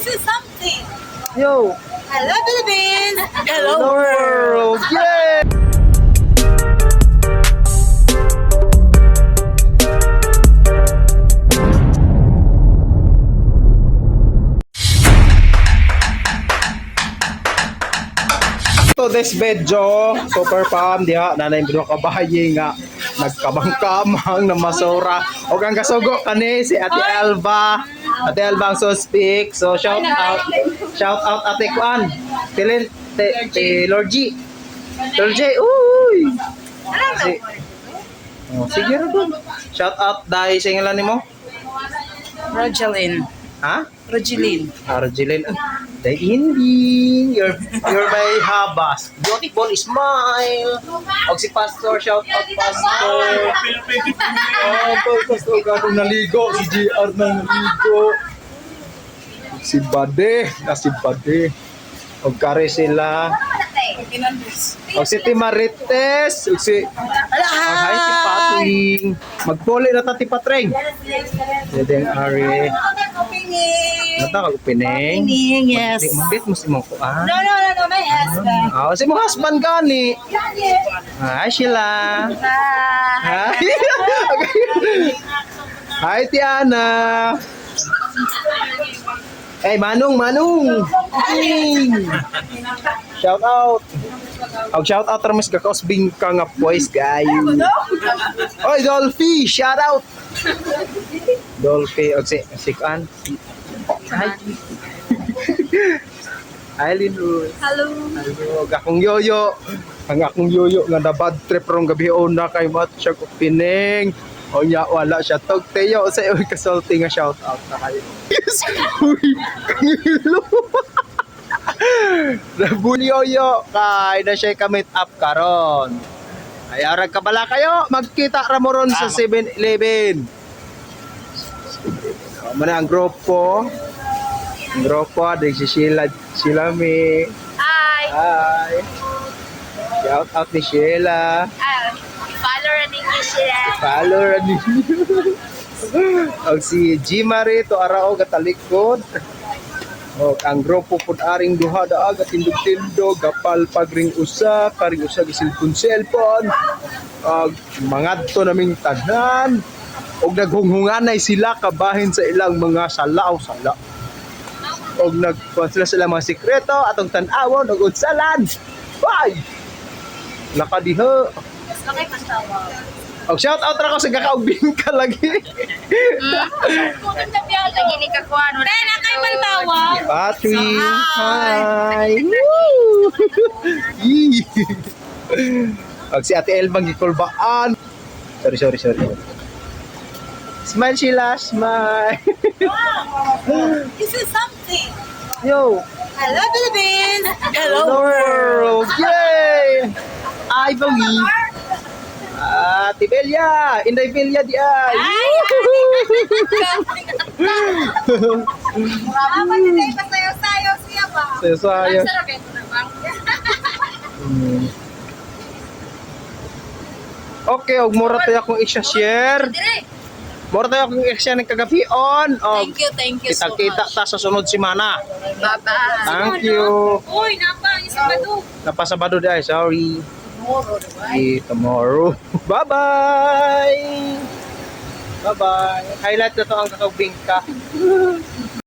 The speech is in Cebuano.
Say something. Yo! Hello, Philippines. Hello world! Yay! To this video, super pam diha nanay bro kabayi nga nagkamang-kamang na masura. Og ang kasugo kani si Ate Elva. Ate Elva ang suspect. So shout out. Shout out Ate Kuan. Tilin te, te Lord G. Lord G. Uy. Si, oh, sige ra dun. Shout out dahil sa ngalan nimo? Rogeline. Ha? Rogeline. Argelin. The ending. You're my habas. Beautiful smile. Og si Pastor, shout out Pastor. Oh, Pastor, akong naligo. Si GR nang naligo. Si Bade. Na si Bade. Og kare sila. Og si Timarites. Og si... Og hi si Patring. Magpuli na ta ti Patring. Dede ang Ari. Nata kag pining. Pining, yes. Magbit mo si mong kuan. No, no, no, no, my husband. Ah, si mong husband gani. Hi Sheila. Hi. Hi. Hi Tiana. Hey Manong, Manong. Hey. Shout out. Og shout out ra mas kakausbing ka nga boys gayo. Oy Dolphy, shout out. Dolphy og si kuan. Hi. Hi Linus. Hello. Hello, og akong yoyo. Ang akong yoyo nga na bad trip rong gabi una kay mat siya ko pining. O nya wala siya tog teyo sa iyo kasulti nga shout out na kayo. Yes. Uy, kangilo. Nabul yoyo kay na siya ka meet up karon. Ay arag ka bala kayo, magkita ra mo ron sa 7-Eleven. Mo na ang grupo. Ang grupo, di si Sheila, Sheila May. Hi! Hi! Shout out ni Sheila. Ah, follow ninyo siya. Follow ni. Og si G Marie to arao gatalikod. Og ang grupo pud aring duha daa gatindog-tindog gapalpag ring usa, karing usa gisilpon cellphone. Og mangadto naming tanan. Og naghunghunganay sila kabahin sa ilang mga sala o sala. Og nagkuhan sila sa ilang mga sikreto atong tan-awon og unsalan. Bye! Lakadiha. Okay, pantawa. Og shout out ra ko sa gakaubing ka lagi. Lagi ni kakuan. Ben, akay pantawa. Patri. Hi. Woo! Yee. Og si Ate Elbang gikulbaan. Sorry, sorry, sorry. Smile Sheila, smile. This is something. Yo. Hello, Philippines. Hello world. Yay! Ay, bawi. Ah, Ate Belia, Inday Belia di ay. Dapat hindi pasayaw-sayaw siya ba? Sayo sayo. Sarap ito na bang? Okay, og mura tayo akong i-share. Dire. Mura tayo akong i-share ng kagabion. Og Thank you so kita-kita much. ta sa sunod semana. Bye-bye. Thank you. Uy, napa, isang bado. Napasabado di ay, sorry. See you tomorrow. Bye-bye! Bye-bye. Highlight na to ang kakaubing ka.